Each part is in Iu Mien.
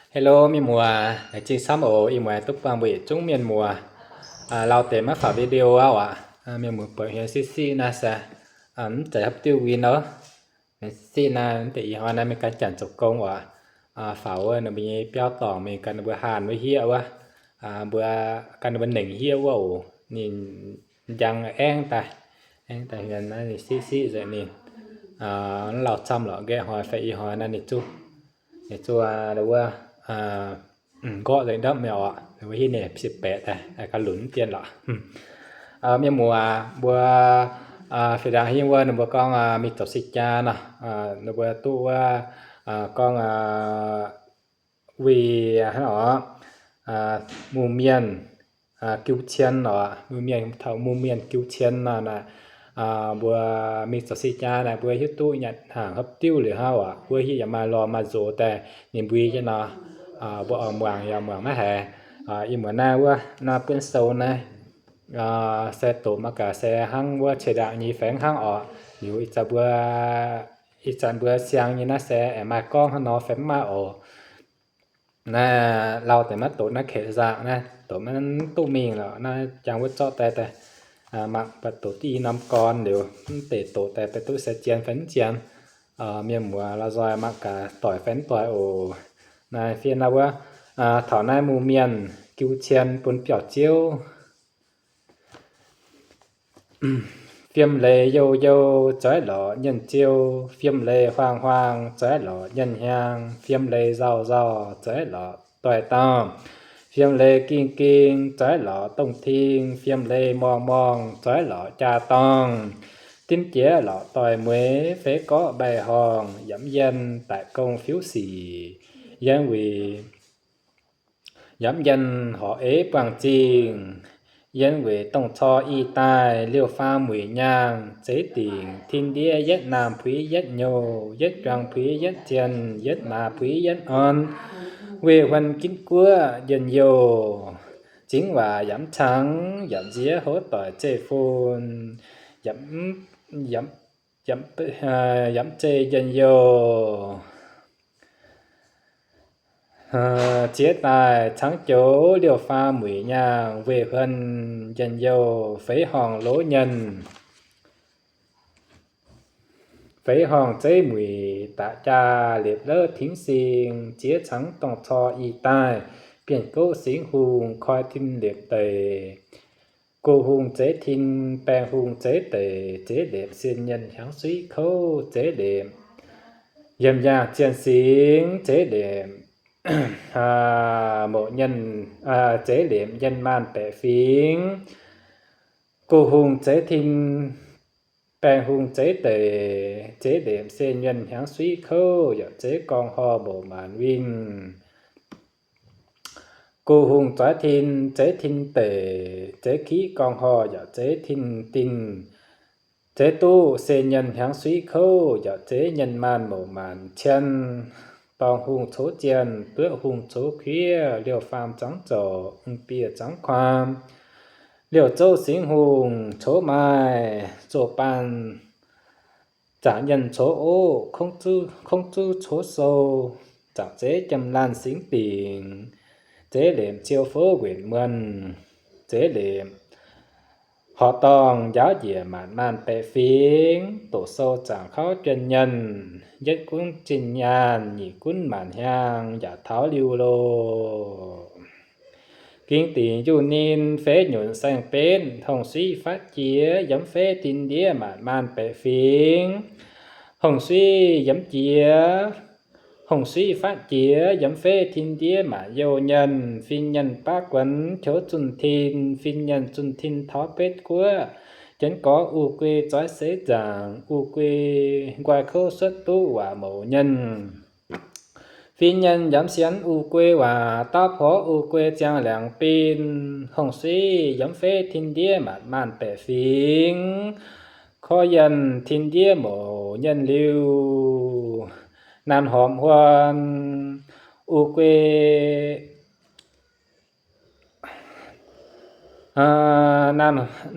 Hello mienh muoz, laengz zingh camv oc. Ih muonz duqv buangh mbuo yietc zungv mienh muoz lauh deix maiv faaux video aqv oc. Mienh muoz buatc hnyouv siqv siqv naaiv se mv zeiz hopv diuv win nor. Siqv siqv naaiv deix ih hnoi naaiv mingh gan janx zoux gong oc. Faaux wuov ninh mbuo nyei biauv dorngc mingh gan ninh mbuo haanh wuov hiev wuov, mbuo gan ninh mbuo nengc hiev wuov oc. Ninh njang aengv daaih, aengv daaih hmien naaiv ninh siqv siqv nzengc ninh. Lauh camv lorqc, nqaeqv hnoi fai ih hnoi naaiv ninh zuqv, ninh zuqv wuov nqorqv nzengc ndopv mi'aqv oc. Wuov hiuv ninh siepv baeqc daaih gauh lunx mv dien lorqc. Mienh muoz mbuo fih ndaangc hingv wuov ninh mbuo gorngv mingh zoux si jaa nor, ninh mbuo duqv wuov gorngv wuic hnangv oc, mungh mienh jiu cien oc, mungh mienh taux mungh mienh jiu cien nor naaic, mbuo mingh zoux si jaa naaic mbuo hiuv duqv nyanc hnaangx hopv diuv liuz hnangv oc. Wuov hiuv yaac maaih lorh maaih nzox daaih ninh mbui jienv nor, mbuo oix muangx yaac muangx maiv haiz. Ih muonz naaiv wuov naaiv buonv sou naaiv se doqc mangc gaax se hnangv wuov qiex ndaangc nyei faengv hnangv oc. Liuz ih zanc mbuo, ih zanc mbuo siang nyei naaiv se aengx maaih gorngv hnangv nor fai mv maaih oc. Naaiv lauh deix maiv doqc naaiv keix nzaangc naaiv doqc maiv duqv mingh lorqc. Naaiv jangx wuov zorqv daaih daaih mangc buatc doqc div norm gorn liuz mv deix doqc daaih baeqc duqv se zien fai mv zien. Mienh muoz la'nzoih mangc gaax doic fai mv doic oc. Naaiv fiev naaiv wuov, taux naaiv mungh mienh jiu cien bun biauv-ziouv. Fiem leiz youh youh zoix lorqc nyienh ziou, fiem leiz huaang huaang zoix lorqc nyienh hiaang, fiem leiz nzauh nzauh zoix lorqc doix dauh, fiem leiz ging ging zoix lorqc dongh ting, fiem leiz morngh morngh zoix lorqc jaa dorngh, dimv jiex lorqc doix mueiz feix gorqv mbaih horngh, yaac mv yienh daic gong fiuv sic, yienh weic yaac mv yienh horc eix buangh zingh, yienh weic dongh cor i daaih liouh faam muic nyaangh zeix dingc, tin ndiev yietv naamh puix yietv nyouh, yietv juang puix yietv zienh, yietv maaz puix yietv orn, weih huon ginv guoqv njien-youh, zingx waac yaac mv cangx, yaac nziex houv doic zeiv-fun, yaac mv zeiz njien-youh. Ziex daaih cangx joux liouh faam muic nyaangh, weih huon njien-youh feix horngh lov nyienh, feix horngh zeiv muic daqc jaa liepc louv tingv sing, ziex cangx dongh cor i daaih, bienh gouv singx hungh koi tin liepc deic. Go hungh zeix tin, baeng hungh zeix deic, zeix liepc sienh nyienh hiaangx suiv kouv zeix liepc, yiem yaangh zienh singx zeix liepc, mouz nyienh, zeix liepc nyienh maanh baeqc fingx. Go hungh zeix tin, baeng hungh zeix deic, zeix liepc sienh nyienh hiaangx suiv kouv, yaac zeix gorngv horh mouz maanc winh. Go hungh zoix tin, zeix tin deic, zeix kiqv gorngv horh yaac zeix tin dinh, zeix duqv sienh nyienh hiaangx suiv kouv, yaac zeix nyienh maanh mouz maanc cien. Dorngh hungh cov zienh, duoqv hungh cov kuiv, liouh faam zangv zouc, mv bieqc zangv kuaam, liouh zouv singx hungh cov maaih zoh baanh, zaangc nyienh cov oqv, kongv zuv cov sou, zaangc zeix jiem laanh singx dingc, zeix liepc ziou fouv nquenc muonh, zeix liepc horqc dorngh njaaux njiec maanc maanh baeqc fingx, doqc sou zaangc kauv juonh nyienh, yietv gunv zinh nyaanh, nyic gunv maanc hiaang, yaac taux liuh loh. Ging dingc yunh ninh feix nyunc saeng-benv, hongh suiv fatv jiex yiem feix tin ndiev maanc maanh baeqc fingx. Hongh suiv yiem jiex, hongh suiv fatv jiex yiem feix tin ndiev maanc youh nyienh, fin nyienh baav guonx qouv zunh tin, fin nyienh zunh tin taux betv guoqv, jienv gorx uv guei zoix seix nzaangc, uv guei nqoi kouv suotv duqv waac mouz nyienh. Fin nyienh yaac sienx uv guei waac, dapv porv uv guei ziangh laengz bin. Hongh suiv yiem feix tin ndiev maanc maanh baeqc fingx, korv yienh tin ndiev mouz nyienh liuh, naanh horpc huon uv guei,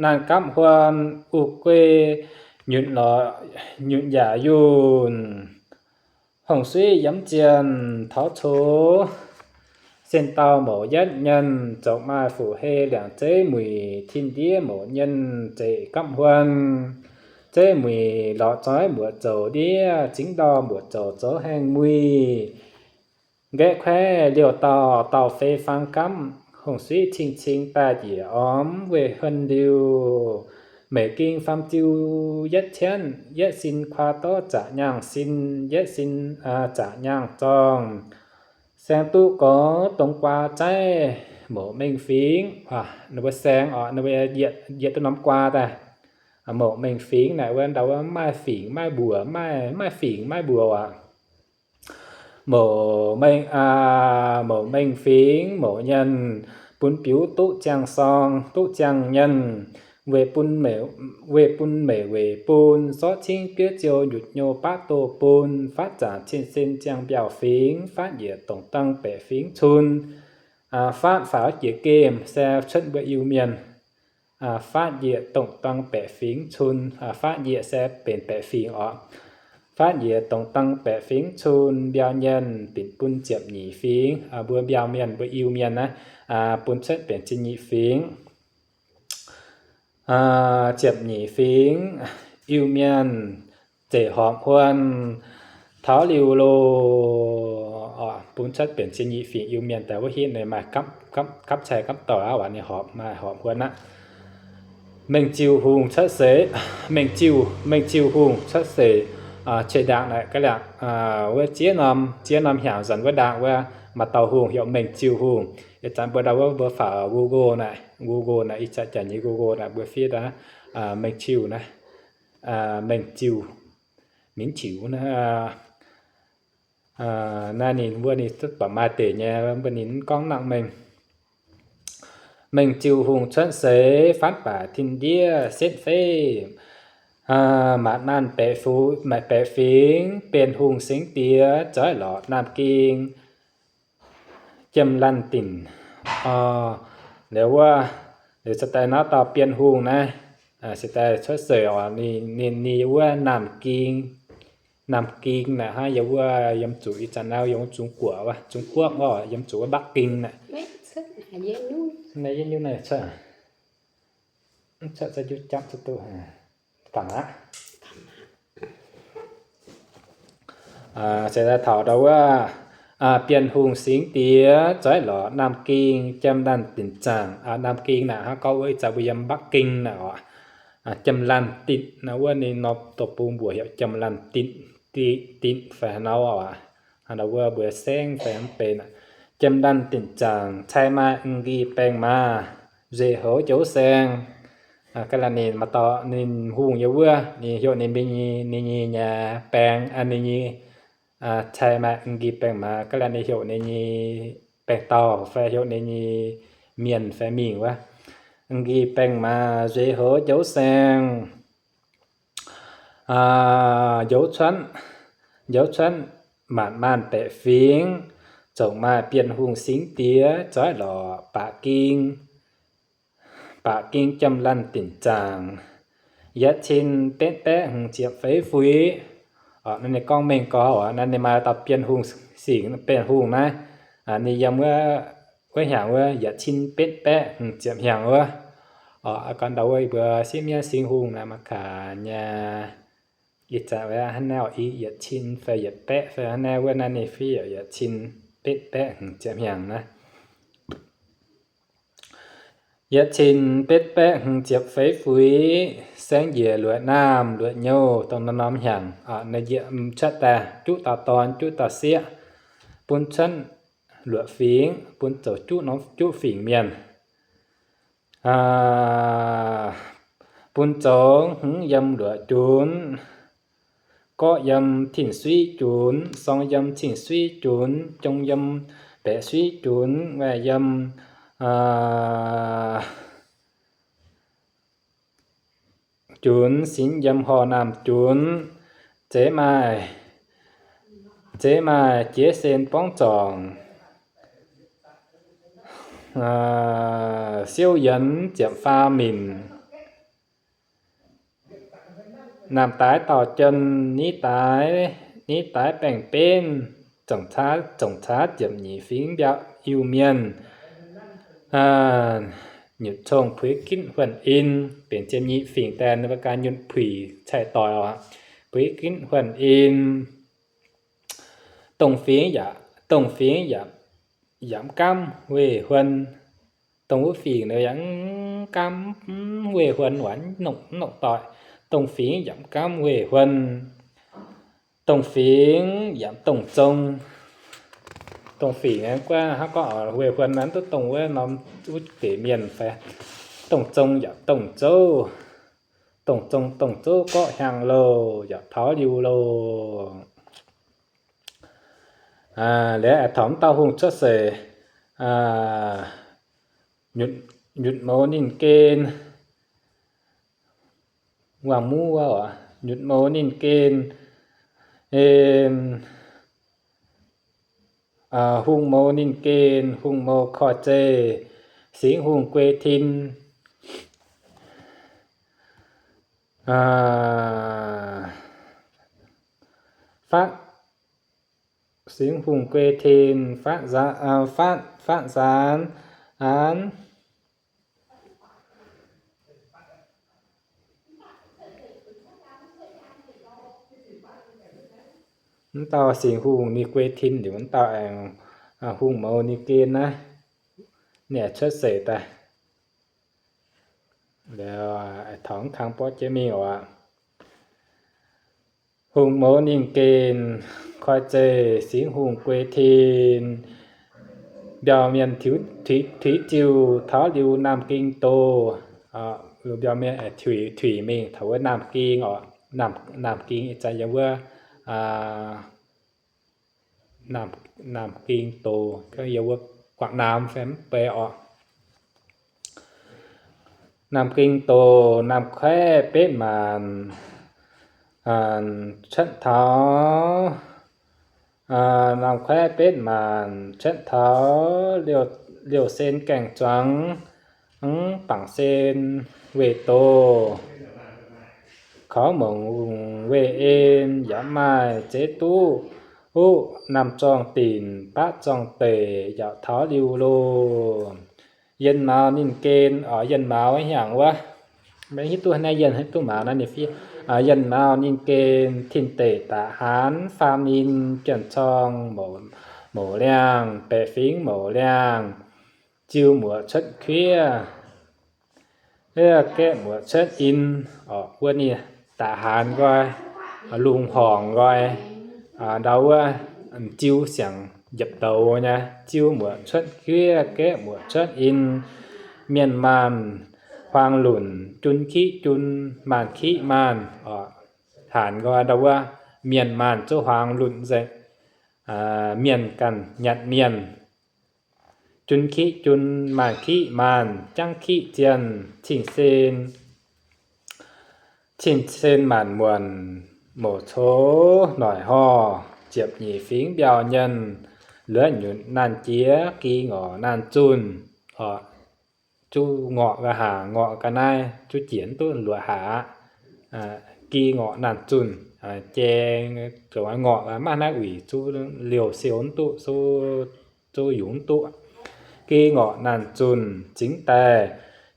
naanh gapv huon uv guei nyunc lorz nyunc yaac yunh. Hongh suiv yiem zienh taux cox, Zinh dauh mouc yietv nyienh, zoux maaih fuqv-hei liangc zeiv muic, tin-ndiev mouc nyienh zeic gapv huon. Zeiv muic lorz zoih mbuoqc zoux ndiev, zingv ndorh mbuoqc zoux zoux haengh muic. Nqaeqv kuaev liouh dauh, dauh fei fang gapv, hungh suiv cing-cing daaih njiec ormx weih huon liuh. Meic ging faam ziu yietv cienv, yietv sin kuaa dorv zaqc nyaangh sin, yietv sin zaqc nyaangh zorngh. Saeng duqv gorx dongh guaa zaiv, mouc mengh fingx, ninh mbuo saeng oc, ninh mbuo yietc duqv norm guaa daaih. Mouc mengh fingx naaic wuov ndau wuov maaih fingx maaih mbuox, maaih fingx maaih mbuox aqv. Mouc mengh, mouc mengh fingx mouc nyienh, bun biux duqv ziangh sorng duqv ziangh nyienh. Weih bun meic weic bun, sortv cingv biouv ziou nyutc nyou baqv doh bun, faatv zaangc cin-sen ziangh mbiauh fingx, faatv njiec dongc dangh baeqc fingx cun. Faatv faaux jiex gemh se cuotv mbuo Iu-Mienh. Faatv njiec dongc dangh baeqc fingx cun, faatv njiec se benx baeqc fingx oc. Faatv njiec dongc dangh baeqc fingx cun, mbiauh nyienh binc bun ziepc nyeic fingx, mbuo mbiauh mienh, mbuo Iu-Mienh naaiv, bun cuotv benx ziepc nyeic fingx. Ziepc nyeic fingx Iu-Mienh zeic horpc huon taux liuh loh. Bun cuotv benx ziepc nyeic fingx Iu-Mienh daaih wuov hitv ninh maaih gapv cai gapv doic aqv, ninh horpc, maaih horpc huon aqv. Mengh Ziuh Hungh cuotv seix, Mengh Ziuh, Mengh Ziuh Hungh cuotv seix, qiex ndaangc naaic ga'liangc, wuov ziex norm, ziex norm hnyangx nzuonx wuov ndaangc wuov maaih dauh hungh heuc Mengh Ziuh Hungh. Ih zanc mbuo ndau wuov mbuo faaux Google naaic, Google naaic, ih zanc jaax nyei Google naaic mbuo fiev daaih, Mengh Ziuh naaiv, Mengh Ziuh, Mingh Ziuh naaiv. Naaiv ninh mbuo ninh duqv baac maaih deix nyei, mbuo ninh mv gorngv nangh mengh. Mengh Ziuh Hungh cuotv seix, faatv baac tin-ndiev setv feiv, maanc maanh baeqc fu, maaih baeqc fingx, Bienh Hungh singx diex zoiv lorqc Naamh Ging, Jiem Laanh Dinc. Liuz wuov, liuz se daaih naaiv dauh Bienh Hungh naaiv, se daaih cuotv seix oc, ninh, ninh wuov Naamh Ging, Naamh Ging naaic hnangv yiem wuov, yiem zuqc ih zanc naaiv yiem Zung Guoqv wuov, Zung Guoqv wuov, yiem zuqc wuov Bắc Kinh naaic. Se daaih taux ndau wuov, Bienh Hungh singx diex zoiv lorqc Naamh Ging, Jiem Laanh Dinc zaangc. Naamh Ging naaic hnangv gorngv wuov ih zanc mbuo yiem Bắc Kinh naaic oc. Jiem Laanh Dinc naaiv wuov ninh norm doqc bung mbuox heuc Jiem Laanh Dinc, Dinc fai haaix nor oc. Hnangv ndau wuov mbuo saengv fai mv benx. Jiem Laanh Dinc zaangc, cai maaih m'nqih baengh maaz, nzueic houx njoux saeng. Ga'naaiv ninh maaih dauh ninh hungh yiem wuov, ninh heuc ninh mingh, ninh nyei baeng, ninh nyei cai maaih m'nqih baengh maaz. Ga'naaiv ninh heuc ninh nyei baengh dauh fai heuc ninh nyei mienh fai mingh wuov, m'nqih baengh maaz, nzueic houx njoux saeng, njoux cuotv, njoux cuotv maanc maanh baeqc fingx, zongc maaih Bienh Hungh singx diex zoiv lorqc Baqc Ging, Baqc Ging Jiem Laanh Dinc zaangc, yietc cin betv baeqv hmz ziepc feix fuix. Naaiv ninh gorngv mengh gorx oc, naaiv ninh maaih dauh Bienh Hungh singx, Bienh Hungh naaiv, ninh yiem wuov, wuov hnyangx wuov yietc cin betv baeqv hmz ziepc hnyangx wuov. Oc, gorngv ndau wuov mbuo sieqv mienv singx hungh naaiv mangc gaax nyei. Ih zanc wuov hnangv naaiv oc, i yietc cin fai yietc baeqv fai hnangv naaiv wuov naaiv ninh fiev yietc cin betv baeqv hmz ziepc hnyangx naaiv. Yietc cin betv baeqv hmz ziepc feix fuix, saeng njiec luoqc naamh luoqc nyouh dongh norm-norm hnyangx, cuotv daaih juqv dauh dorn juqv dauh sieqv, bun cuotv luoqc fingx, bun zoux juqv norm juqv fingx mienh. Bun zoux hmz yiem luoqc junx, gorqv yiem cing suiv junx, sorng yiem cing suiv junx, jong yiem baeqc suiv junx, ngaih yiem junx, sinx yiem horh naamh junx, zeiz maaih, zeiz maaih jiex sen borngz zorngc, siouv yienx ziepc faam minc, naamh daix dauh jien, nitv daix, nitv daix baeng-benv, zongc caav, zongc caav ziepc nyeic fingx mbiauh Iu-Mienh, nyutc cong puix ginv huonh in. Benx ziepc nyeic fingx daaih ninh mbuo ganh nyutc puix cai-doic oc. Puix ginv huonh in, dongh fingx yaac, dongh fingx yaac, yaac mv gaamv weih huonh. Dongh wuov fingx yaac mv gaamv weih huonh, nongc, nongc doic. Dongh fingx yaac mv gaamv weih huonh. Dongh fingx yaac dongh zong. Dongh fingx hnangv gorngv weih huonh naaiv duqv dongh wuov norm wuov deix mienh fai. Dongh zong yaac dongh zouv. Dongh zong dongh zouv gorqv hiaangx loh, yaac taux liuz loh. Liuz aengx taux mv dauh hungh cuotv seix, nyutc mouz ninh gen, wangh muv wuov, nyutc mouz ninh gen, en, hungh mouz ninh gen, hungh mouz koiv-zeih, singx hungh guei tin, fatv, singx hungh guei tin, fatv nzaanx, fatv, fatv nzaanx an. Mv dauh singx hungh ninh guei tin liuz, mv dauh aengx hungh mouz ninh gen naaiv, ninh aengx cuotv seix daaih. Liuz aengx taux mv kang borqv jienv mingh oc. Hungh mouz ninh gen, koiv-zeih singx hungh guei tin, mbiauh mienh tuix ziuh taux liuz Naamh Ging doz. Mbiauh mienh tuix mingh taux wuov Naamh Ging oc. Naamh Ging ih zanc yiem wuov Naamh Ging doz, yiem wuov Quảng Nam fai mv bei oc. Naamh Ging doz, Naamh Kuaev betv maanc cuotv taux, Naamh Kuaev betv maanc cuotv taux liouh sen gaeng zuangx, mv bangc sen weih doz, kaux mongc weih en, yaac maaih zeiv duqv, uv, naamh zorng dinc, baqv zorng deic, yaac taux liuh loh. Yienh mauz ninh gen, yienh mauz hnyangx wuov, maiv hiuv duqv naaiv yienh hiuv duqv mauz naaiv ninh fiev. Yienh mauz ninh gen, tin deic daaih haanz faam ninh, juonh corng mouc liangh, baeqc fingx mouc liangh, ziuh muoc cuotv kuiv, gaeqv muoc cuotv in, wuov ninh daaih haanz nqoi, lungh horngc nqoi, ndau wuov ziuh siangx njiepc douz nyei, ziuh muoc cuotv kuiv, gaeqv muoc cuotv in, mienh maanh huaang lunc, jun kiqv jun, maanh kiqv maanh, haanz nqoi ndau wuov mienh maanh zuqc huaang lunc nzengc, mienh ganh nyatc mienh. Jun kiqv jun, maanh kiqv maanh, jangv kiqv zienh, cing-sen, cing-sen maanc muonc, mouc coux noic horh, ziepc nyeic fingx mbiauh nyienh, luoqc nyunc naanh jiex, gi ngorc naanh zunh. Zuqc ngorc ga'haac, ngorc ga'naaiv, zuqc jiex duqv luoqc haac aqv. Gi ngorc naanh zunh, jai, ngorc maaih naaiv uix zuqc liouh siou duqv, zuqc yungz duqv. Gi ngorc naanh zunh zingx daaih,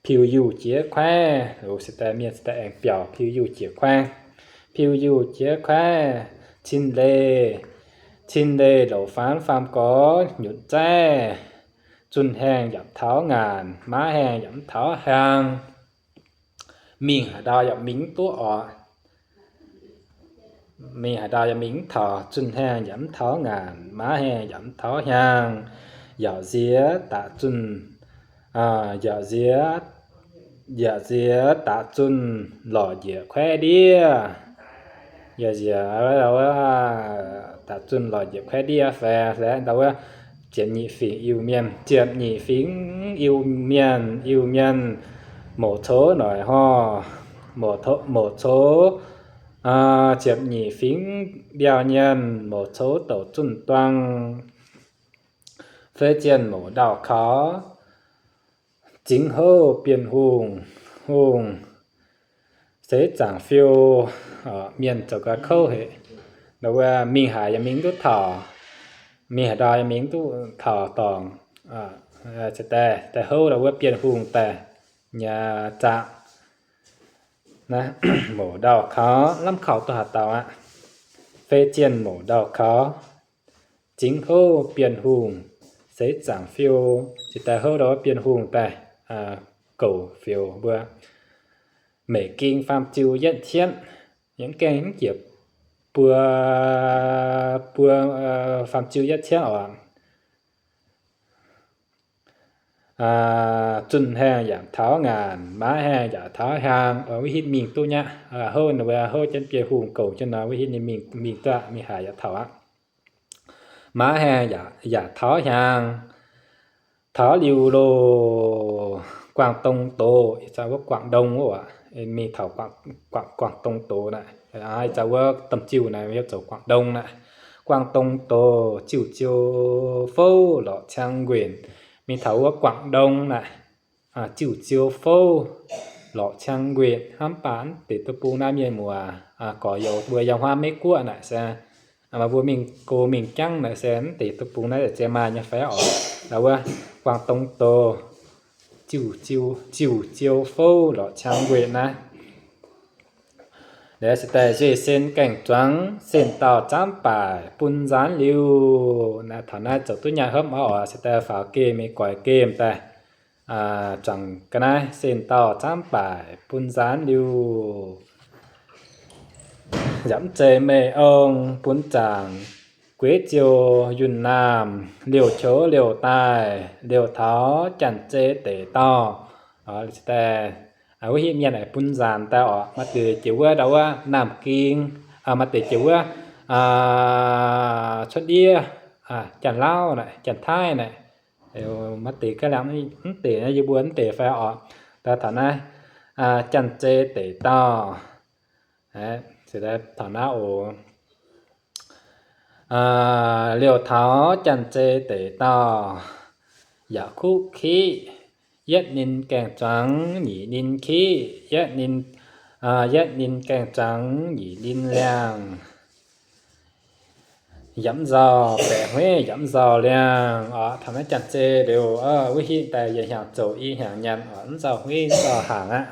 piuh yuh jiex kuaaiv, se daaih mienh se daaih aengx biaux piuh yuh jiex kuaaiv. Piuh yuh jiex kuaaiv, cin leih, cin leih louc faanv faam gorx nyutc zaaiv, zunh haengh yaac taux ngaanc, maav haengh yaac mv taux hiaang. Mingh haaix ndau yaac mingh mv duqv oc. Mingh haaix ndau yaac mingh mv taux, zunh haengh yaac mv taux ngaanc, maav haengh yaac mv taux hiaang. Yaac nziex daaih zunh, yaac nziex, yaac nziex daaih zunh lorz njiec kuaaiv ndiev. Yaac nziex daaih zunh lorz njiec kuaaiv ndiev fai, ndau wuov ziepc nyeic fingx Iu-Mienh, ziepc nyeic fingx Iu-Mienh, Iu-Mienh mouc coux noic horh, mouc coux, ziepc nyeic fingx mbiauh nyienh mouc coux douc zunh duang, fei zienh mouc ndau kaux, zingx houv bienh hungh, hungh seix zaangc fiou, mienh zoux gau kouv haic. Ndau wuov mingh haaix yaac mingh duqv taux. mingh haaix ndau mingh duqv taux dorngc, daaih, daaih houv ndau wuov Bienh Hungh daaih nyei zaangc. Naaiv mouc ndau kaux, lamh kaux duqv haaix dauh aqv. Fei zienh mouc ndau kaux, zingx houv Bienh Hungh seix zaangc fiou, ziouc daaih houv ndau wuov Bienh Hungh daaih goux fioux mbuo. Meic ging faam ziu yietv cietv, yiem gaengh mv jiex buo, buo faam ziu yietv cietv oc. Zunh haengh yaac taux ngaanc, maiv haengh yaac taux hiaang, wuov hitv mingh duqv nyaqv. Houv ninh mbuo houv jienv Bienh Hungh goux jienv nor, wuov hitv ninh mingh, mingh duqv, mingh haaix yaac taux aqv. Maiv haengh yaac taux hiaang, taux liuz loh, Guangv Dong doz, ih zanc wuov Guangv Dong wuov, mingh taux Guangv Dong doz naaic, ih zanc wuov domh ziuh naaic heuc zoux Guangv Dong naaic. Guangv Dong doz ziuh ziou fouv lorqc ciang nquenc, mingh taux wuov Guangv Dong naaic, ziuh ziou fouv lorqc ciang nquenc. Hnamv baac mv deix deic-bung naaiv mienh muoz, gorx-youz mbuo yiem Huaav Meiv Guoqv naaic se, mbuo mingh go mingh jangv naaic se mv deix deic-bung naaiv yaac zeiz maaih nyei fai oc. Ndau wuov Guangv Dong doz ziuh ziou fouv lorqc ciang nquenc naaiv. Liuz se daaih nzueic sen gaengh zuangx, sen dauh zaamv baaic bun nzaanx liuh. Naaiv taux naaiv zoux duqv nyaanh hopv mv oc, se daaih faaux gemh mingh goix gemh daaih, zuangx ga'naaiv sen dauh zaamv baaic bun nzaanx liuh. Yaac mv zeiz meih ong bun zaangc, gueix ziou yunh naamh, liouh qouv liouh daaih, liouh taux Janx-Zei deic dauh. Wuov hitv mienh aengx bun nzaanx daaih oc. Maaih deix jiex wuov ndau wuov Naamh Ging, maaih deix jiex wuov cuotv ndiev, Janx-Lauv naaic, Janx-Taiv naaic. Maaih deix ga'liangx mv deix naaiv yie mbuo mv deix fai oc. Daaih taux naaiv Janx-Zei deic dauh, taux naaiv oc. Liouh taux Janx-Zei deic dauh, yaac kuv kiqv, yietv ninh gaengh zuangx, nyic ninh kiqv, yietv ninh, yietv ninh gaengh zuangx, nyic ninh liangh. Yaac mv nzauh baeqc hueiv, yaac mv nzauh liangh oc. Taux naaiv Janx-Zei liuz, wuov hitv daaih yietc hnyangx zoux i hnyangx nyanc oc, mv nzauh hueiv, mv nzauh hnaangx aqv.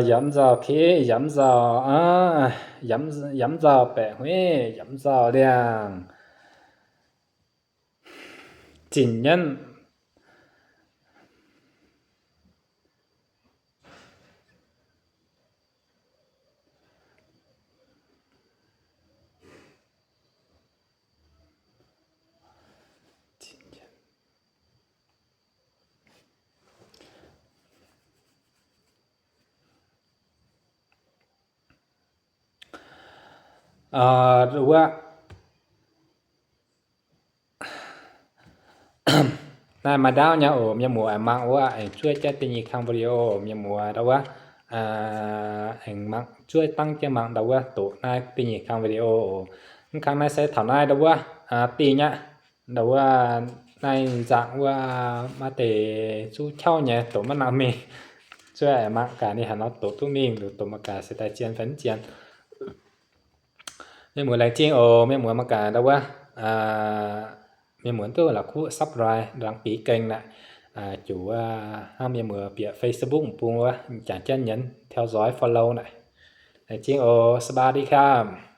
Yaac mv nzauh kiqv, yaac mv nzauh, yaac mv nzauh baeqc hueiv, yaac mv nzauh liangh. Zinh nyatv wuov Naaiv maaih ndaauv nyei oc, mienh muoz aengx mangc wuov, aengx zuov jienv da'nyeic kang video, mienh muoz ndau wuov, aengx mangc zuov dangv jienv mangc ndau wuov doqc naaiv da'nyeic kang video oc. Mv kang naaiv se taux naaiv ndau wuov dingh aqv. Ndau wuov naaiv nzangc wuov maaih deix zuqv qauv nyei doqc maiv nangc mingh. Zuov aengx mangc gaax ninh haaix nor doqc duqv mingh, doqc mangc gaax se daaih zien fai mv zien. Mienh muoz laengz zingh oc. Mienh muoz mangc gaax ndau wuov, mienh muoz duqv la'kuqv subscribe, đăng ký kênh naaic, juqc wuov hnangv mienh muoz bieqc Facebook bung wuov, jangx jienv nhấn theo dõi follow naaic. Laengz zingh oc, สวัสดีครับ.